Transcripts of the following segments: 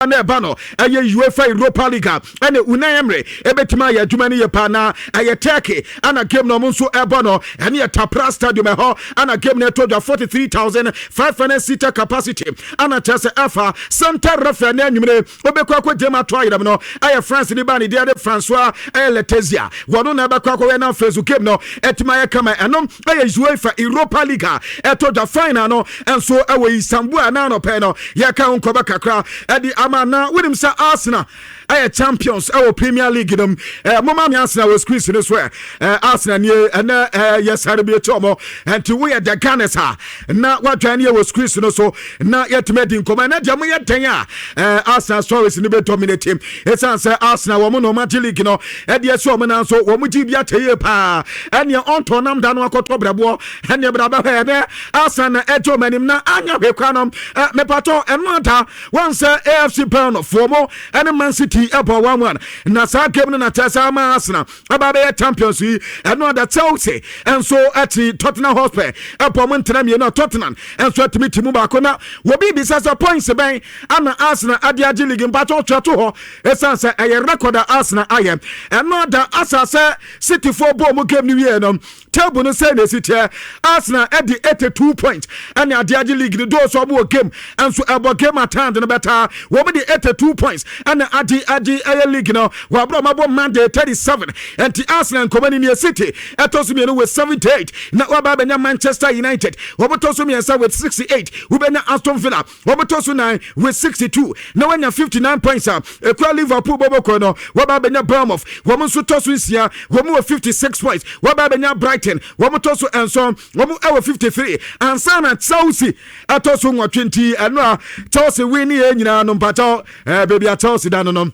Na ɛba no ɛyɛ UEFA Europa League a ɛne Unai Emery ɛbɛtumi ayɛ adwuma no yie paa. Na ɛyɛ Turkey ana game no ɔmo nso ɛbɔ no. Ɛne yɛ Toprak Stadium ɛhɔ ana game no ɛtɔ dwa, 43,500 seater capacity. Ana kyerɛ sɛ ɛfa center referee ne anwumere wobɛkɔ akɔ gyem ato ayerɛm no ɛyɛ France ne ba ne deɛ de Francois ɛyɛ Letexier. Wɔno na ɛbɛkɔ akɔyɛ na afei so game no ɛtumi ayɛ kama. Ɛno ɛyɛ UEFA Europa League a ɛtɔ dwa final no nso ɛwɔ Istanbul a na anɔpɛ no yɛka ho nkɔbɛ kakra ɛde ama. Na wonim sɛ Arsenal ɛyɛ champions ɛwɔ Premier League no mu. Moma me Arsenal wɔ screen no so. ɛ Arsenal nie. Ɛnɛ yɛ sare bi akyi ɔmɔ, nti woyɛ the Gunners a na wadwan ne yɛ wɔ screen no so na yɛtumi adi nkɔmɔ. Ɛnɛ deɛ moyɛ dɛn a Arsenal stories no bɛ dominate, ɛsiane sɛ Arsenal wɔn na ɔmo agye league no ɛde ɛsi ɔmo nan so. Wɔn gye bi akyɛ yie paa. Ɛneɛ ɔntɔ nam da no akɔtɔ brɛboɔ. Ɛneɛ brɛ bɛhwɛ ɛnɛ Arsenal na ɛgye ɔmo anim na anya hwɛ kora no. Mepatɔ ɛno ada wɔn sɛ AFC Bournemouth mo ɛne Man City ɛbɔ 1-1, na saa game no na kyerɛ sɛ ama Arsenal ɛba bɛyɛ champions yi. Ɛno ada Chelsea nso ɛte Tottenham Hotspur ɛbɔ mo ntena mmienu a Tottenham nso atumi ti mu baako. Na wɔbi bisa sɛ points bɛn ana Arsenal ade agye league? Mpatɔ ɔtwa to hɔ, ɛsiane sɛ ɛyɛ record a Arsenal ayɛ. Ɛno ada asa sɛ Cityfoɔ bɔɔ mu game no wie no, table no sɛ na esi teɛ: Arsenal ɛde 82 points ɛne ade agye league no. Dɔɔso ɔmo wɔ game nso ɛbɔ game atand no bɛtaa wɔn de 82 points ɛna ade agye ɛyɛ league no wɔ abúlé ɔmo abɔ Monday 37. Nti Arsenal nkɔmɔ ni nie. City ɛtɔ so mmienu with 78, na wɔaba abɛnya Manchester United, wɔbɛtɔ so mmiɛnsa with 68. Wobɛnya Aston Villa, wɔbɛtɔ so nine with 62, na wɔanya 59 points a ekura Liverpool bɔbɔkɔ no. Wɔba abɛnya Bournemouth, wɔn nso tɔ so nsia, wɔn wɔ 56 points. Wɔba abɛnya Brighton, wɔn tɔ so 7, wɔn ɛwɔ 53, ansa na Chelsea ɛtɔ so 8. Nti ɛno a Chelsea win ne yɛn nyinaa no, mpakyɛw, beebi a Chelsea da no,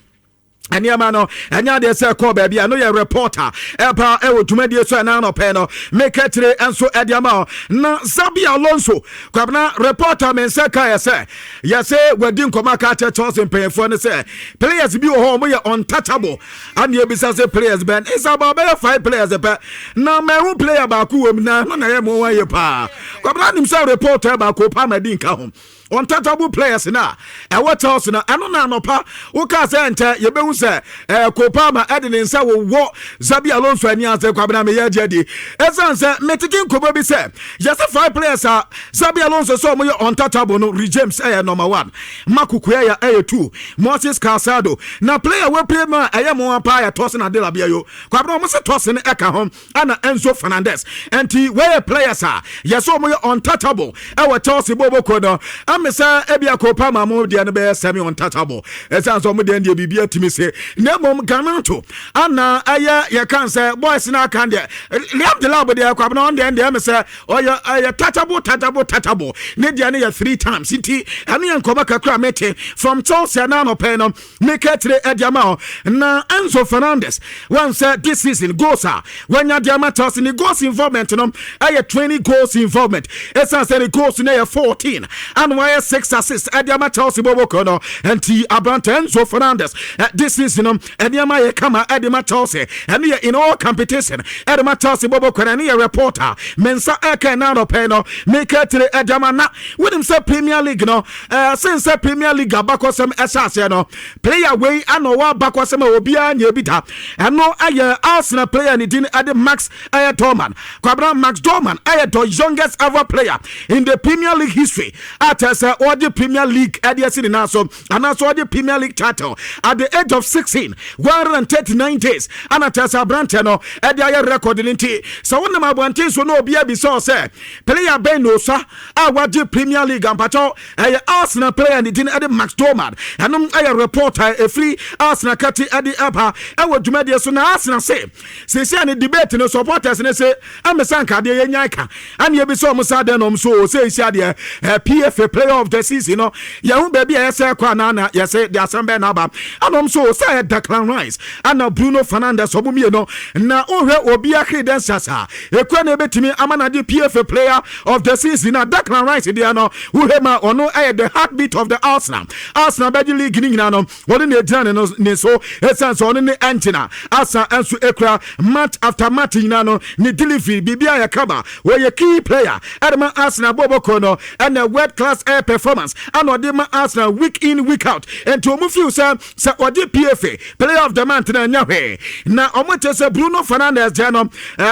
nneɛma no ɛnyɛ adeɛ sɛ ɛkɔɔ baabi a no yɛ reporter ɛpa ɛwɔ dwumadie so. Ɛna anɔpɛ no meka kyire nso ɛde ama hɔ. Na Xabi Alonso, Kwabena, reporter me nsa ka yɛ sɛ yɛsɛ wadi nkɔmɔ aka kyerɛ Chelsea mpanyinfoɔ no sɛ players bi wɔ hɔ ɔmo yɛ untouchable. Ana ebisa sɛ players bɛn? Nsaba bɛyɛ five players pɛ, na mɛhu player baako wɔ mu na ɛno na ɛyɛ mo wɔn yɛ paa. Kwabena nim sɛ reporter baako pa ma di nka ho untouchable players na ɛwɔ Chelsea na ɛno na anɔpa wokaa sɛ nkyɛ yɛbɛhu sɛ Cole Palmer ɛde ne nsa wowɔ Xabi Alonso ani ase. Kwabena, meyɛ agye adi ɛsiane sɛ metete nkɔmmɔ bi sɛ yɛsɛ five players a Xabi Alonso sɛ ɔmo yɛ untouchable no, Reece James ɛyɛ number one, Marc Cucurella ɛyɛ two, Moses Caicedo, na player wɔpie mu a ɛyɛ mo paa yɛ Tosin Adarabioyo. Kwabena, ɔmo sɛ Tosin ɛka ho, ɛna Enzo Fernandez. Ɛnti wɔyɛ players a yɛsɛ ɔmo yɛ untouchable ɛwɔ Chelsea bɔbɔkɔ no. Ame sɛ ebia Cole Palmer mo deɛ no bɛyɛ semi untouchable, ɛsiane sɛ ɔmo deɛ no deɛ biribi atumi se. Na mmom Garnacho ana ɛyɛ yɛka sɛ boys no aka deɛ Liam Delap deɛ, Kwabena, ɔn deɛ me sɛ ɔyɛ ɛyɛ touchable, touchable, touchable. Ne deɛ no yɛ three times. Nti ɛno yɛ nkɔmɔ kakra mete from Chelsea na anɔpɛ no meka kyerɛ ɛde ama hɔ. Na Enzo Fernandez wɔn sɛ this season goals a wɔanya de ama Chelsea ne goals involvement no ɛyɛ 20 goals involvement, ɛsiane sɛ ne goals no yɛ 14 ana wɔayɛ 6 assists ɛde ama Chelsea bɔbɔkɔ no. Nti aberante Enzo Fernandez this season no ɛnneɛma yɛ kama ɛde ma Chelsea. Ɛno yɛ in all competition ɛde ma Chelsea bɔbɔkɔ no. Ɛno yɛ reporter mensa ɛka ɛna anɔpɛ no meka kyerɛ ɛde ama. Na wonim sɛ Premier League no sen sɛ Premier League abakɔsɛm ɛhyɛ aseɛ no, player wei ana ɔwɔ abakɔsɛm a obiara nyɛ bi da. Ɛno ɛyɛ Arsenal player ne din ɛde Max ɛyɛ Dowman. Kwabena, Max Dowman ɛyɛ the youngest ever player in the Premier League history a kyerɛ sɛ ɔgye Premier League ɛde asi ne nan so anaasɛ ɔgye Premier League title at the age of 16 139 days, ana kyerɛ sɛ aberanteɛ no ɛde ayɛ record no. Nti sɛ wonam abɔnten so na obiara bisa ɔ sɛ player bɛn na osa a wagye Premier League, ampakyɛw, ɛyɛ Arsenal player ne din ɛde Max Dowman. Ɛnom ɛyɛ reporter ɛfiri Arsenal kati ɛde ɛba ɛwɔ dwumadie so. Na Arsenal se seesia ne debate no, supporters ne se ɛmesa nkadeɛ yɛnya ka ɛne ebi sɛ ɔmo sa dɛn na ɔmo so o sɛ esi adeɛ PFA player of the season no yɛn ho baabi a yɛsɛ kɔ anaa na yɛsɛ de asɛm bɛn n'aba ɛna ɔmo so sɛ ɛyɛ Declan Rice ɛna Bruno Fernandes, ɔmo mmienu. Na wohwɛ obi credentials a ekura na ebetumi ama na de PFA player of the season, na Declan Rice deɛ no, wohwɛ ma ɔno ɛyɛ the heartbeat of the Arsenal. Arsenal bɛgye league ne nyinaa no, wɔde na egyina ne no ne so, esan sɛ ɔno ne engine a Arsenal nso ekura match after match nyinaa no. Ne delivery biribi a yɛ kaba, wɔyɛ key player ɛde ma Arsenal bɔɔbɔ kɔ no. Ɛna world class Ɛyɛ performance ana ɔde ma Arsenal week in, week out, nti ɔmo feel sɛ ɔde PFA Player of the Month na ɛnyɛ hwee. Na ɔmo kyerɛ sɛ Bruno Fernandes deɛ no,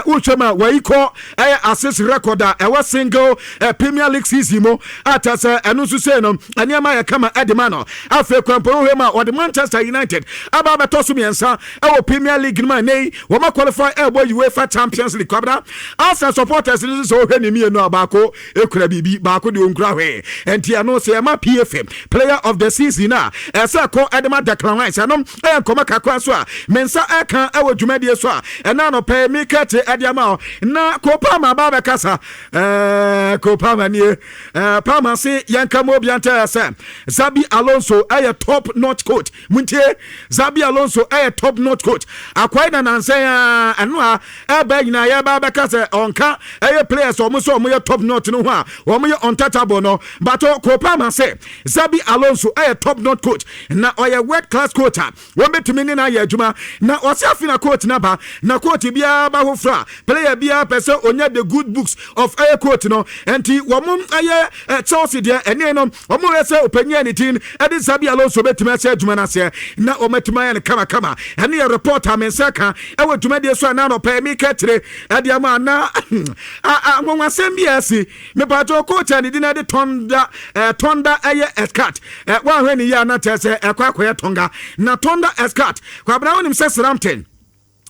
wohwɛ mu a, wɔyi kɔ ɛyɛ assist record a ɛwɔ single Premier League season mu a kyerɛ sɛ ɛno nso sei no nneɛma yɛ kama ɛde ma no. Afei kwampɔn wohwɛ mu a, wɔde Manchester United aba abɛtɔ so mmiɛnsa ɛwɔ Premier League no mu a nei wɔn qualify ɛbɔ UEFA Champions League. Kwabena, Arsenal supporters no nso sɛ wohwɛ ne mmienu a, baako ekura biribi, baako deɛ ɔnkura hwee. Nti ɛno sɛ ɛma PFA Player of the Season a, ɛsɛ kɔ ɛde ma Declan Rice. Ɛno ɛyɛ nkɔmɔ kakra so a me nsa ɛka ɛwɔ dwumadie so a ɛna anɔpɛ mika te ɛde ama hɔ. Na Kopama aba bɛkasa. Kopama nie. Palmer se yɛnka ma obi antɛ sɛ Xabi Alonso ɛyɛ top notch coach. Muntie, Xabi Alonso ɛyɛ top notch coach. Akwai na nansɛn a ɛno a ɛbɛ nyinaa yɛba bɛka sɛ ɔnka ɛyɛ players ɔmo sɛ ɔmo yɛ top notch no ho a ɔmo yɛ untouchable no, but Kopama sɛ Xabi Alonso ɛyɛ top notch coach na ɔyɛ world class coach a wɔn bɛtumi ne no ayɛ adwuma. Na ɔsɛ afi na coach naba na coach biara ba foforɔ a, player biara pɛ sɛ onya the good books of ɛyɛ coach no. Nti wɔn ɛyɛ Chelsea deɛ, ɛne no wɔn yɛ sɛ ɔpanyin ne din ɛde Xabi Alonso bɛtumi ahyɛ adwuma no aseɛ na wɔn atumi ayɛ no kamakama. Ɛne yɛ report a me nsa ka ɛwɔ dwumadie so a na anɔpɛ mi ka kyerɛ ɛde ama. Ana anwanwasɛm bi a ɛsi mepatɔ, coach a ne din ɛde Tonda Tonda ɛyɛ Escat wɔahwɛ ne yie a, na kyerɛ sɛ ɛkɔ akɔyɛ Tonga na Tonda Escat. Kwabena, wonim sɛ Southampton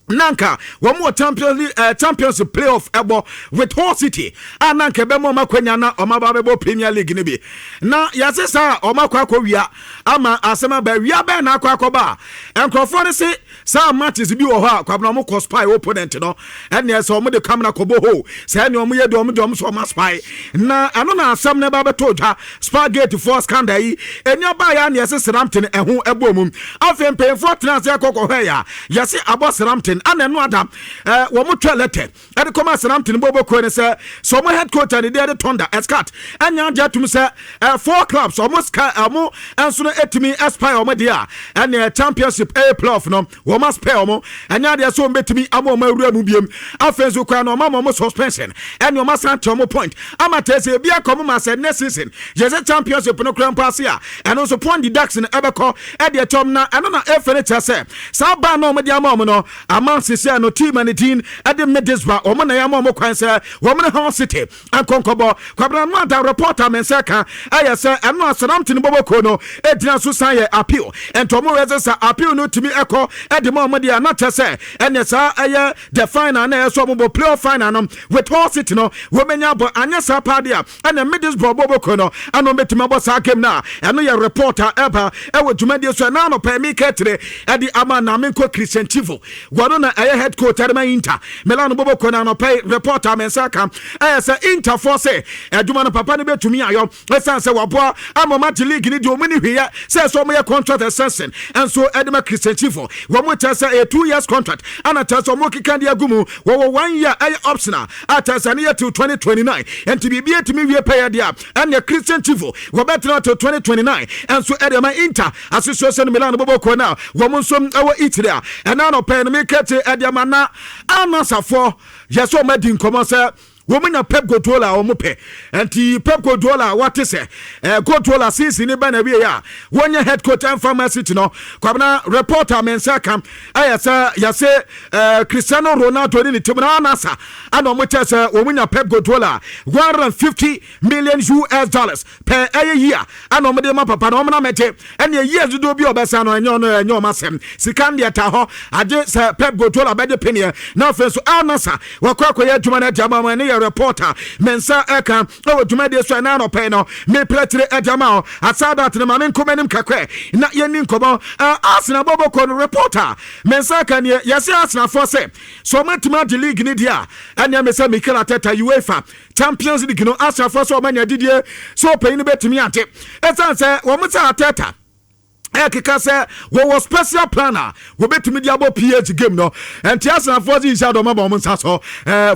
nanka wɔn wɔ Champions League, Champions playoff ɛbɔ with Hull City a nanka ɛbɛma ɔmo akɔnya na ɔmo aba bɛbɔ Premier League no bi. Na yɛse saa ɔmo akɔ wia ama asɛm aba. Wia bɛn na akɔ akɔba a nkurɔfoɔ no se saa matches bi wɔ hɔ a, Kwabena, ɔmo kɔ spy opponent no. Ɛnneɛ sɛ ɔmo de camera kɔbɔ hole sɛ ɛnneɛ ɔmo yɛ de ɔmo de ɔmo sɛ ɔmo spy na ɛno na asɛm no ba bɛtɔ dwa. Spygate foɔ scandal yi ɛni aba yɛ a, na yɛse Southampton ɛho ɛbɔ mu. Afei mpanyinfoɔ tena ase akɔ kɔhwɛ yɛ a, yɛse abɔ Southampton ana ɛno ada wɔn twɛ letter ɛde kɔma Southampton bɔbɔ kuo ne sɛ ɔmo head coach a ne deɛ de Tonda Escat ɛnya agye atum sɛ four clubs ɔmo sika ɔmo nso no etumi spy ɔmo deɛ a, ɛnea Championship a playoff no wɔn aspɛ ɔmo, ɛnyɛ adeɛ sɛ ɔmo bɛtumi ama ɔmo awura mu biem. Afei nso kwan na ɔmo ama ɔmo suspension, ɛne ɔmo asan te ɔmo point ama tɛ sɛ ebi akɔ ɔmo ma sɛ next season yɛsɛ Championship no kora mpo ase a, ɛno nso point deduction ɛbɛkɔ ɛde ɛkyɛm. Na ɛno na efe ne kyerɛ sɛ saa ban na ɔmo de ama ɔmo no ama sisi no team ne din ɛde Middlesbrough, ɔmo na yɛ ama ɔmo kwan sɛ wɔn ne Hull City nkɔnkɔbɔ. Kwabena, no ada reporter me nsa ka ɛyɛ sɛ ɛno a Southampton bɔbɔkuo no ɛgyina so san yɛ appeal. Ɛnti ɔmo wɛ sɛ appeal no tumi ɛkɔ ɛde ma ɔmo deɛ, na kyɛ sɛ ɛneɛ saa ɛyɛ the final na ɛyɛ sɛ ɔmo bɔ playoff final no with Hull City no, wɔbɛnya abɔ. Anyɛ saa paa deɛ a, ɛna Middlesbrough bɔbɔkuo no ɛna ɔmbɛtumi abɔ saa game no a. Ɛno yɛ reporter ɛba ɛwɔ dwumadie so ɛna anɔpɛ mi kɛtire ɛde ama. Na menkɔ Christian Chivu, wɔno na ɛyɛ head coach ɛde ma Inter Milan bɔbɔkuo no. Anɔpɛ reporter me nsa ka ɛyɛ sɛ Interfoɔ sɛ adwuma no papa no bɛtumi ayɔ, ɛsiane sɛ waboa ama ɔma gye league no deɛ, ɔmu ne hweyɛ sɛ ɔmoyɛ contract extension ɛnso ɛde ma Christian Chivu. Wɔn mo kyerɛ sɛ ɛyɛ 2 years contract ana kyerɛ sɛ ɔmo keka de agu mu. Wɔwɔ one year ɛyɛ optional a kyerɛ sɛ ne yɛ till 2029. Nti biribi etumi wie pɛyɛ deɛ a, ɛnneɛ Christian Chivu wɔbɛtena till 2029 ɛnso ɛde ma Inter Association Milan bɔbɔ kɔ no a wɔn nso ɛwɔ Italy a ɛna anɔpɛ no meka te ɛde ama. Na anasafoɔ yɛ sɛ ɔmo adi nkɔmɔ sɛ wɔn nya Pep Guardiola a wɔn pɛ. Nti Pep Guardiola a wɔate sɛ Guardiola season ne bɛn na wie a wɔnyɛ head coach ɛnfa Man City no, Kwabena, reporter me nsa ka ɛyɛ sɛ yɛsɛ Cristiano Ronaldo ne ne team na anasa ɛna wɔn kyɛ sɛ wɔn nya Pep Guardiola US$150 million pɛ ɛyɛ yia ɛna wɔn de ma papa na wɔn nam ɛgye ɛna eyi dodoɔ bi a ɔbɛsa no, ɛnyɛ ɔno, ɛnyɛ ɔmo asɛm. Sika no deɛ ta hɔ agye sɛ Pep Guardiola bɛgye peneɛ na afei nso Al-Nassr wɔkɔ akɔyɛ adwuma no agya ma wɔn. Ɛne yɛ reporter me nsa ɛka ɛwɔ dwumadie so ɛna anɔpɛ no meprɛtire agya ma hɔ. Asada atene ma me nkɔmɔ anim kakra na yɛni nkɔmɔ. Arsenal bɔbɔkɔ no, reporter me nsa ka neɛ yɛsɛ Arsenalfoɔ sɛ ɔmo atumi agye league ne deɛ a, ɛnea me sɛ Mikel Arteta UEFA Champions League no, Arsenalfoɔ sɛ ɔmo anya didie sɛ ɔpanyin no bɛtumi agye, ɛsiane sɛ wɔn sɛ Arteta ɛkeka sɛ wɔwɔ special plan a wɔbɛtumi de abɔ PSG game no. Ɛnti Arsenalfoɔ sɛ nhyɛ dɔm ama wɔn nsa so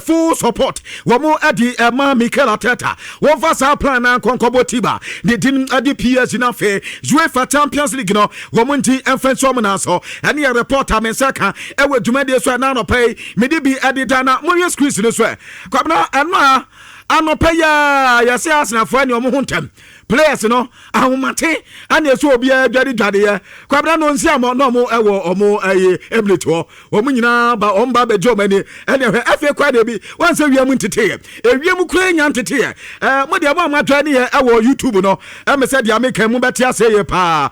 full support wɔn ɛde ɛma Mikel Arteta, wɔmfa saa plan na nkɔnkɔbɔ tiba ne din ɛde PSG no, afei UEFA Champions League no wɔn nti ɛmfa nsi wɔn nan so. Ɛne yɛ reporter me nsa ka ɛwɔ dwumadie so ɛna anɔpɛ yi mede bi ɛde da. Na mohwɛ screens no so ɛ, Kwabena, ɛno a anɔpɛ yi a yɛsɛ Arsenalfoɔ ɛne wɔn ho ntɛm. Players no ahomate ana ɛsɛ obiara dwade dwadeɛ. Kwabena no nsi amɔ na ɔmo ɛwɔ ɔmo ɛyɛ Emirates hɔ. Wɔn nyinaa ba, wɔn ba bɛgye wɔn ani. Ɛna ɛhwɛ afei kwan de bi wɔn sɛ wiem nteteɛ, ewiem kura nya nteteɛ. Mo deɛ, mo a mo atwa ne yɛ ɛwɔ YouTube no, ɛmɛ sɛ deɛ meka mu bɛte ase yɛ paa.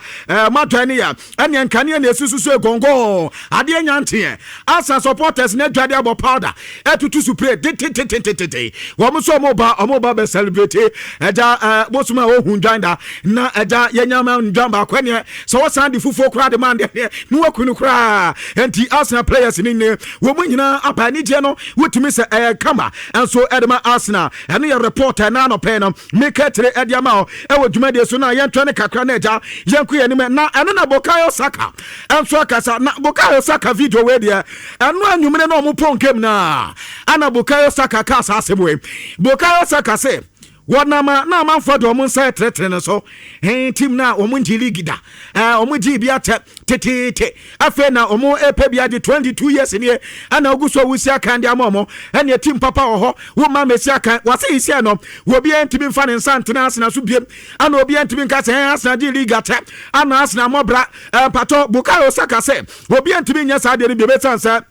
Mo atwa ne yɛ ɛneɛ nkanea na esusu so egɔngɔn adeɛ nya nteɛ. Asa supporters na adwade abɔ powder ɛtutu spray tetetetete. Wɔn nso wɔn ba bɛ celebrate. Ɛgya bosom a ohun dwan da na ɛgya yɛnyama ndwan baako, ɛneɛ sɛ wɔsan de fufuo koraa de ma deɛ ne waku no koraa. Nti Arsenal players ne wɔn mu nyinaa aba. Anigyeɛ no wotumi sɛ ɛyɛ kama ɛnso ɛde ma Arsenal. Ɛno yɛ report ɛna anɔpɛ no meka kyerɛ ɛde ama wo ɛwɔ dwumadie so na yɛntwɛ ne kakra na agya yɛnko yɛn anim. Na ɛno na Bukayo Saka ɛnso akasa. Na Bukayo Saka video wei deɛ, ɛno anwumere na ɔmo pɔn game na ana Bukayo Saka kaa saa asɛm wei. Bukayo Saka sɛ wɔnam a na amanfoɔ de ɔmo nsa ɛtrɛtrɛ no so ɛn team na ɔmo ngye league da, ɔmo gye bi akyɛ teteete. Afei na ɔmo ɛpɛ bi agye 22 years nie, ɛna ogu so a wosi akan de ama ɔmo. Ɛne team papa wɔ hɔ, wo ma mesi akan wɔse yi sɛ no obiara ntumi nfa ne nsa ntena Arsenal so biem, ana obiara ntumi nka sɛ Arsenal gye league akyɛ, ana Arsenal mɔbra mpatɔ. Bukayo Saka sɛ obiara ntumi nyɛ saa deɛ no bi ebɛsiane sɛ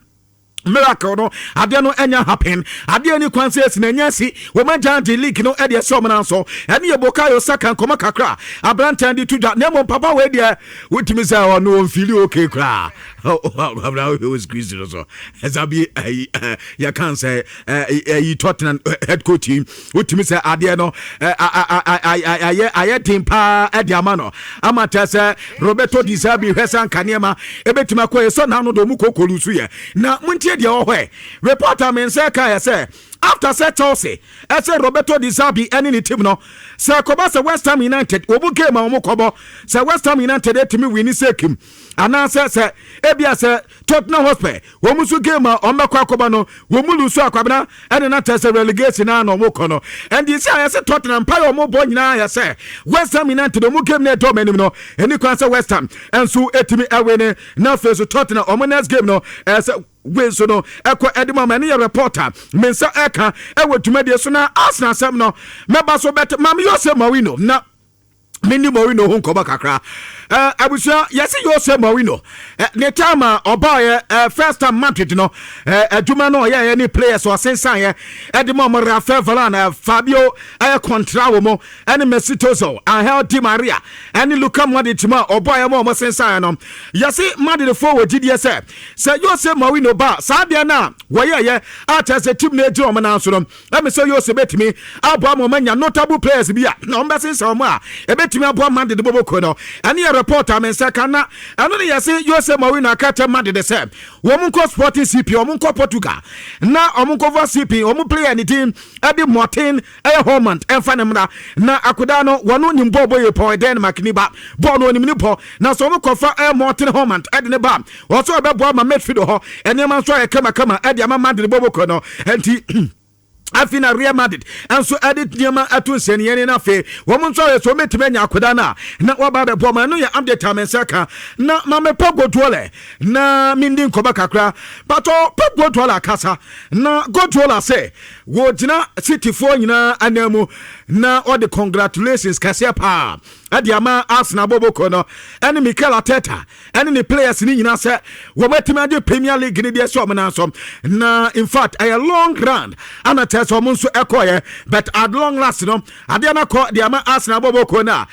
miracle no adeɛ no ɛnya happen, adeɛ ni kwan sɛ esi na ɛnya si wɔn agya gye league no ɛde ɛsɛ wɔn nan so. Ɛne yɛ Bukayo Saka nkɔmɔ kakra aberanteɛ de to dwa. Na mmom papa wei deɛ, wotumi sɛ ɔno ɔmfili okay koraa. Abra wo screen no so ɛsa bi ɛyi yɛka sɛ ɛyi Tottenham head coach yi, wotumi sɛ adeɛ no ayɛ den paa ɛde ama no ama kyerɛ sɛ Roberto Di Zerbi hwɛ sɛ anka nneɛma ɛbɛtumi akɔ yɛ sɛ n'ano de ɔmu kɔkɔlu so yɛ. Na montie deɛ ɛwɔ hɔ ɛ. Reporter me nsa ka yɛ sɛ after sɛ Chelsea ɛsɛ Roberto Di Zerbi ɛne ne team no sɛ kɔba sɛ West Ham United wɔn game a wɔn kɔbɔ, sɛ West Ham United etumi win sɛ kim anaasɛ sɛ ebia sɛ Tottenham Hotspur wɔn nso game a wɔn bɛkɔ akɔbɔ no wɔn mu lose, akwabena ɛne na kyerɛ sɛ relegation na na wɔn kɔ no. Ɛnti sɛ ayɛ sɛ Tottenham mpaeɛ wɔn bɔ nyinaa yɛ sɛ West Ham United wɔn game na ɛdɔ wɔn anim no, ɛni kwan sɛ West Ham ɛnso etumi ɛwin ne. Na afei so Tottenham wɔn next game no ɛsɛ wei nso no ɛkɔ ɛde mu ama. Ɛne yɛ reporter me nsa ɛka ɛwɔ dwumadie so. Na Arsenal asɛm no mɛba so bɛtɛ maame Jose Mourinho na menni Mourinho ho nkɔmɔ kakra. Abusua, yɛsi Jose Mourinho ne time a ɔbaayɛ first time Madrid no, adwuma no ɔyɛyɛ ne players ɔsensan yɛ ɛde ma ɔmo Rafael Varane, Fabio ɛyɛ Coentrao wɔ mu, ɛne Mesut Ozil, Angel Di Maria ɛne Luka Modric mu a ɔbaayɛ ma ɔmo sensan no. Yɛsi Madrid fo wɔ gyidie sɛ Jose Mourinho ba saa deɛ no a wɔyɛyɛ a kyerɛ sɛ team no egyina ɔmo nan so no, ɛmi sɛ Jose bɛtumi aboa ma ɔmo anya notable players bi a na ɔmo bɛsensɛn ɔmo a ɛbɛtumi aboa Madrid bɔbɔkuo no. Ɛne yɛ report a me nsa ka. Na ɛno ne yɛse Jose Mourinho aka kyɛ Madrid sɛ wɔn nkɔ Sporting CP, wɔn nkɔ Portugal na wɔn nkɔfa CP wɔn player ne din ɛde Morten ɛyɛ Hjulmand ɛmfa ne mmra. Na akodaa no wɔn nim bɔɔl bɔ yɛ pɔn Denmark ni ba bɔɔl no onim ne bɔ. Na sɛ wɔn kɔfa ɛyɛ Morten Hjulmand ɛde ne ba, wɔn ɛbɛboa ma midfield hɔ nneɛma nso ayɛ kamakama ɛde ama Madrid bɔbɔkuo no. Ɛnti afei na Real Madrid nso ɛde nneɛma ɛto nsɛnniɛ no, afei wɔn nso ayɛ sɛ wɔmɛtumi anya akoda no a na wɔba abɛbɔ ma. Ɛno yɛ update a me nsa ka. Na maame Pep Guardiola na mendi nkɔmɔ kakra patɔ. Pep Guardiola kasa na Guardiola sɛ wɔgyina Cityfoɔ nyinaa anan mu na ɔde congratulations kɛseɛ paa ɛde ama Arsenal bɔbɔkɔ no ɛne Mikel Arteta ɛne ne players ne nyinaa sɛ wɔmatumi agye Premier League no deɛ sɛ ɔmo nan so. Na in fact ɛyɛ long run ana kyerɛ sɛ ɔmo nso ɛkɔɔyɛ, but at long last no adeɛ no akɔ deɛ ama Arsenal bɔbɔkɔ no a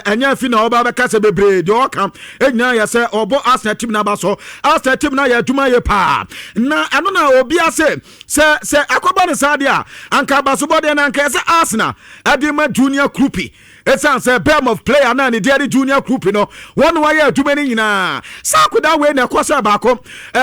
ɛnyɛ afi na ɔba bɛka sɛ bebree. Deɛ ɔka ɛnyinaa yɛ sɛ ɔbɔ Arsenal team no aba so. Arsenal team no ayɛ adwuma yɛ paa, na ɛno na obia sɛ akɔba no saa deɛ a anka abasobɔ deɛ no anka yɛ sɛ Arsenal ɛde ma Junior Kroupi, ɛsiane sɛ Bournemouth player na ne deɛ de Junior Kroupi no wɔn wayɛ adwuma no nyinaa. Saa akoda wei na ɛkɔ sɛ baako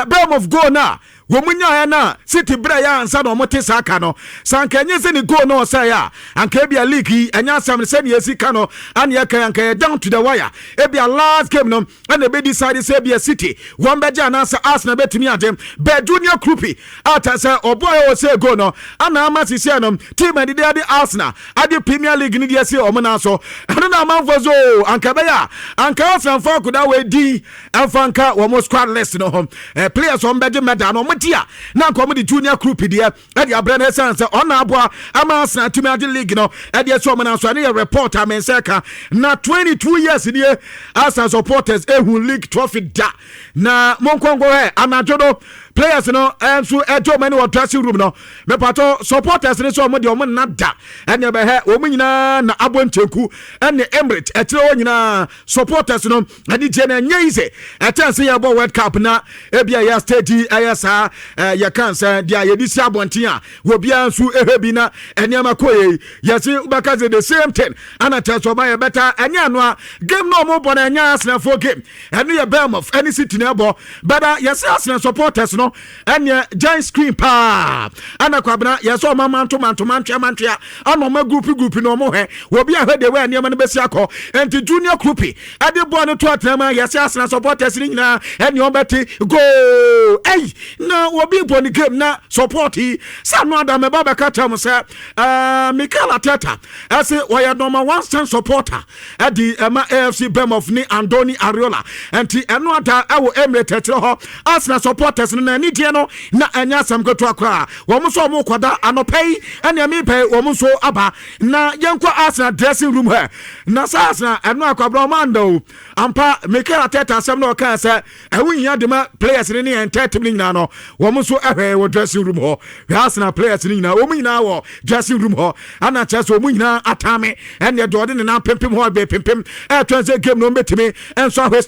Bournemouth goal no a wɔn mu nyaeɛ no a City berɛ yɛ ansa na wɔn te saa ka no sɛ anka ɛnyɛ sɛ ne goal no ɔsɛe a, anka ebia league yi ɛnyɛ asɛm no sɛnea esi ka no ana yɛka anka yɛ down to the wire. Ebia last game no ɛna ebe decide sɛ ebia City wɔn bɛgye anaasɛ Arsenal bɛtumi agye. Bɛɛ Junior Kroupi a kyerɛ sɛ ɔbɔ a ɛwɔ sɛ goal no ana ama sisiɛ no team ɛdede ade Arsenal ade Premier League no deɛ si wɔn nan so. Ɛno na amanfo so anka ɛbɛyɛ a anka Arsenal fa akoda wɔ edi ɛmfa nka wɔn squad list no ho players wɔn bɛgye medal no wɔn. Wɔn gye a na nka wɔn de Junior Kroupi deɛ ɛde abrɛ no, ɛsiane sɛ ɔna aboa ama Arsenal atumi agye league no ɛde ɛsɛ ɔmo na so. Ɛno yɛ report a me nsa ka. Na 22 years nie Arsenal supporters ehu league trophy da. Na monkɔnkɔ hɛ, anadwo no players no nso ɛgye ɔmo ani wɔ dressing room no. Mepatɔ supporters no sɛ ɔmo deɛ, ɔmo nna da. Ɛne ɛbɛhɛ wɔn nyinaa na abɔ nkyɛnku ɛne Emirates ɛkyerɛ hɔ nyinaa. Supporters no ɛne gye no ɛnyɛ easy. Ɛkyɛn sɛ yɛbɔ World Cup na ebi a yɛ stage ɛyɛ saa yɛka sɛ deɛ yɛde si abɔnten a obiara nso ɛhwɛ bi na nneɛma kɔ yɛ yɛsi wobɛka sɛ the same thing ana kyerɛ sɛ ɔba yɛ bɛta. Ɛnyɛ ano a game na ɔmo bɔ no, ɛnyɛ Arsenalfoɔ game. Ɛno yɛ Bournemouth ɛne City na ɛbɔ bɛda. Yɛsɛ Arsenal supporters no ɛneɛ giant screen paa ɛna Kwabena yɛsɛ ɔma manto manto mantwea mantwea ana ɔma group group na ɔmo hwɛ obi ahwɛ de wɛ nneɛma no bɛsi akɔ. Nti Junior Kroupi ɛde bɔɔl no to atena mu a, yɛsɛ Arsenal supporters no nyinaa ɛne ɔbɛte goal. Ɛyi na obi bɔ ne game na support yi sɛ no ada mɛba bɛka kyerɛ mo sɛ Mikel Arteta ɛsɛ wɔyɛ number one stand supporter ɛde ɛma AFC Bournemouth ne Andoni Iraola. Nti ɛno ada ɛwɔ Emirates akyerɛ hɔ, Arsenal supporters no na ani deɛ no na ɛnyɛ asɛm ketewa koraa. Wɔn nso wɔn kɔda anɔpɛ yi ɛne ɛmi pɛ wɔn nso aba na yɛnkɔ Arsenal dressing room hɛ. Na sɛ Arsenal ɛno akwabra wɔn anda o ampa. Mikel Arteta asɛm na ɔkaa sɛ ɛho hia de ma players no ne yɛn ntɛ team no nyinaa no, wɔn nso ɛhwɛ wɔ dressing room hɔ. Hwɛ, Arsenal players no nyinaa, wɔn nyinaa wɔ dressing room hɔ ana kyerɛ sɛ wɔn nyinaa atame ɛne ɛde ɔde ne nan pempem hɔ ɛbɛ pempem ɛtwɛn sɛ game no wɔn bɛtumi nso ahwɛ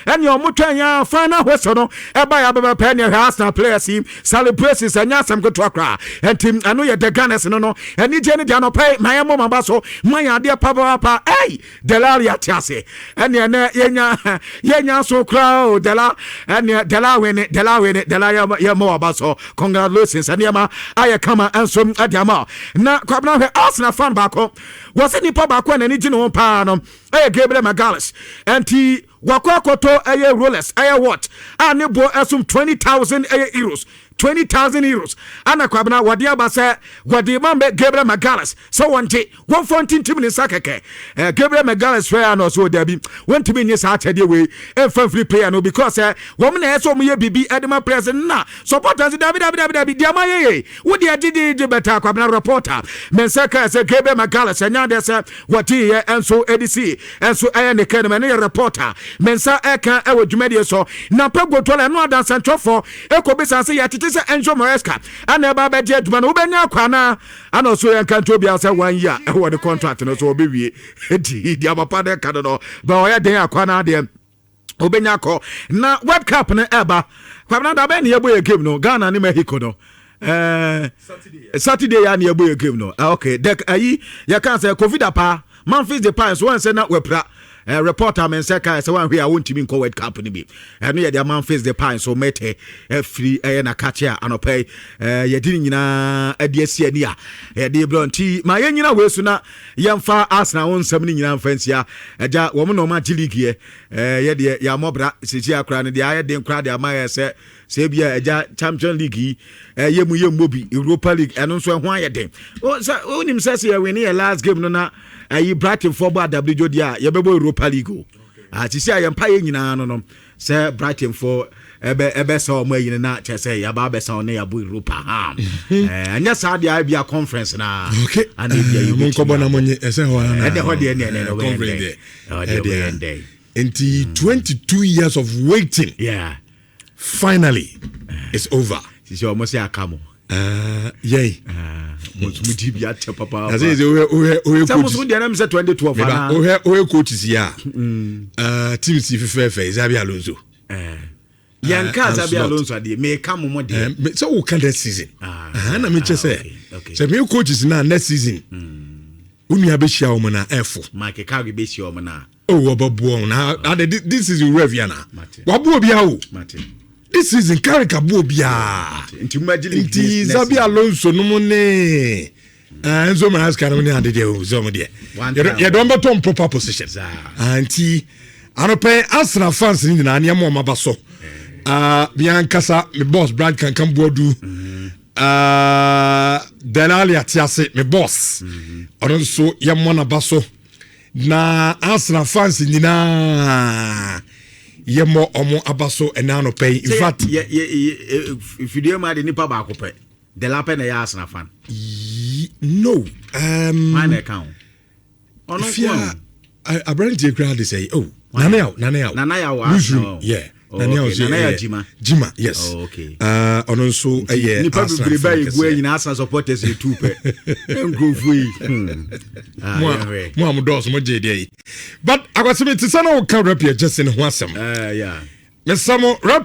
ɛne wɔn twɛn yɛn final whistle no ɛba yɛ abɛbɛ pɛ. Ɛne ɛhwɛ Arsenal players yi celebrations, ɛnyɛ asɛm ketewa koraa. Ɛnti ɛno yɛ the Gunners no ɛni gye ne deɛ anɔpɛ ma yɛn mɔ ma ba so ma yɛn adeɛ papaapa. Ɛy, Delali ate ase ɛne ɛnɛ yɛnya so koraa o. Dela ɛne Dela wene, Dela wene, Dela yɛ mɔ waba so. Congratulations, nneɛma ayɛ kama nso ɛde ama. Na Kwabena, hwɛ, Arsenal fan baako wɔsɛ nipa baako a n'ani gye ne ho paa no ɛyɛ Gabriel Magalhaes. Ɛnti wakɔ akɔtɔ ɛyɛ Rolex, ɛyɛ watch a ne bo ɛsom 20,000 ɛyɛ euros, €20,000. Ana Kwabena wɔde aba sɛ wɔde ma mbɛ Gabriel Magalhaes sɛ wɔnte wɔmfa ntintim ne nsa kɛkɛ. Gabriel Magalhaes fɛ a na ɔsɛ ɔdabi, wɔntumi nye saa akyɛdeɛ wei ɛmfa mfiri player no because wɔn na ɛsɛ wɔn yɛ biribi ɛde ma players na supporters. Dabi, dabi, dabi, dabi, deɛ ma yɛ yɛ wo deɛ gyegyegye bɛta. Kwabena, reporter mɛ nsa kaa sɛ Gabriel Magalhaes ɛnya deɛ sɛ wɔte yɛ ɛnso ɛde si ɛnso ɛyɛ ne kɛ no mɛ ne yɛ reporter mɛ nsa ɛka ɛwɔ dwumadie so. Na Pep Guardiola ɛno adansantwerɛfoɔ ɛkɔ bisa sɛ yɛtete sɛ Enzo Maresca ɛna ɛba bɛgye adwuma no, wobɛnya akɔ anaa? Ana ɔso yɛnka nto obiara sɛ one year ɛwɔ ne contract no so, ɔbɛwie. Nti deɛ papa no ɛka no bɛ ɔyɛ den akɔ anaa deɛ wobɛnya akɔ. Na World Cup no ɛba, Kwabena, da bɛn ne yɛbɔ yɛ game no, Ghana ne Mexico no? Saturday yɛ ne yɛbɔ yɛ game no. Okay, dek ayi yɛka sɛ Covid apa Memphis Depay nso wɔn sɛ na wapira. Reporter me nsɛ ka sɛ wanhwɛ a wɔntumi nkɔ World Cup no bi. Ɛno yɛde Memphis Depay nso mɛtɛ afiri ɛyɛ nakakye a anɔpɛ yi yɛde ne nyinaa ɛde asi ani a yɛde brɛ. Nti ma yɛnyina wei so na yɛmfa Arsenal wo nsɛm no nyinaa mfa nsia. Agya wɔn na ɔma agye league yɛ yɛdeɛ yɛamɔbra sisi akora no deɛ ayɛ den koraa de ama yɛ sɛ ebia agya Champion League yi ɛyɛ mu yɛ mmɔ bi, Europa League ɛno nso ɛho ayɛ den. Sɛ wonim sɛ yɛwin yɛ last game no na ɛyi Brighton fɔ bɔ adabridwo deɛ a, yɛbɛbɔ Europa League o. Sisi a yɛmpa yɛ nyinaa no sɛ Brighton fɔ ɛbɛ sɛ ɔmo ayi no na kyerɛ sɛ yɛaba abɛsa ɔne yɛabɔ Europa ha. Ɛnyɛ saa deɛ ebia Conference na ana ebia yɛbɛtumi monkɔbɔ na monye ɛsɛ hɔ ana. Ɛdɛ hɔ deɛ ne ɛnɛ conference deɛ ɛdeɛ ɛdeɛ nti 22 years of waiting, finally it's over. Sisi ɔmo sɛ aka mo. Yɛn mo nso mo di bi akyɛ papa. Na sɛ wohwɛ sɛ mo nso deɛ nam sɛ 2012 ana wohwɛ coaches yi a teams yi fɛfɛɛfɛ, Xabi Alonso. Yɛn ka Xabi Alonso adeɛ meka mo mo deɛ. Sɛ woka next season na mekyɛ sɛ me coaches na next season wo nua bɛhyia wɔ mo na ɛfo. Mike Carrick bɛhyia wɔn na. Oh, wɔbɛboɔ na ade this season wura fia na waboɔ bia o. This season Carrick aboɔ biaa. Nti mo agye league nti Xabi Alonso no mu ne Enzo Maresca no mu ne ade deɛ o sɛ ɔmo deɛ yɛde wɔn bɛtɔ n proper position. Nti anɔpɛ Arsenal fans no nyinaa nneɛma ɔmo aba so bia nkasa me boss Brad Kankan Buadu, Delali ate me boss, ɔno nso yɛmmɔ n'aba so na Arsenal fans nyinaa. Yɛmmɔ ɔmo aba so ɛna anɔpɛ yi. In fact, fidie mu ade, nipa baako pɛ, Dela pɛ na ɛyɛ Arsenal fan. No. Hwan na ɛka ho? Ɔno nko fia aberanteɛ koraa de sɛ, oh, Nana Yaw, Nana Yaw. Nana Yaw. Newsroom, yeah. Oh, Nana Yaw. Okay. Nana Yaw Jima. Jima, yes. Oh, okay. Ɔno nso ɛyɛ nipa Arsenal bebree ba fan egu kɛseɛ. nyinaa Arsenal supporters yɛ tu pɛ, nkurɔfoɔ yi. Ah, Mo a yɛhwɛ. mo a mo dɔɔso, mo gye deɛ yi, but akwasɛm te sɛ na woka rep yɛ gyese ne ho asɛm. Ah, yeah. Mesa mo rep.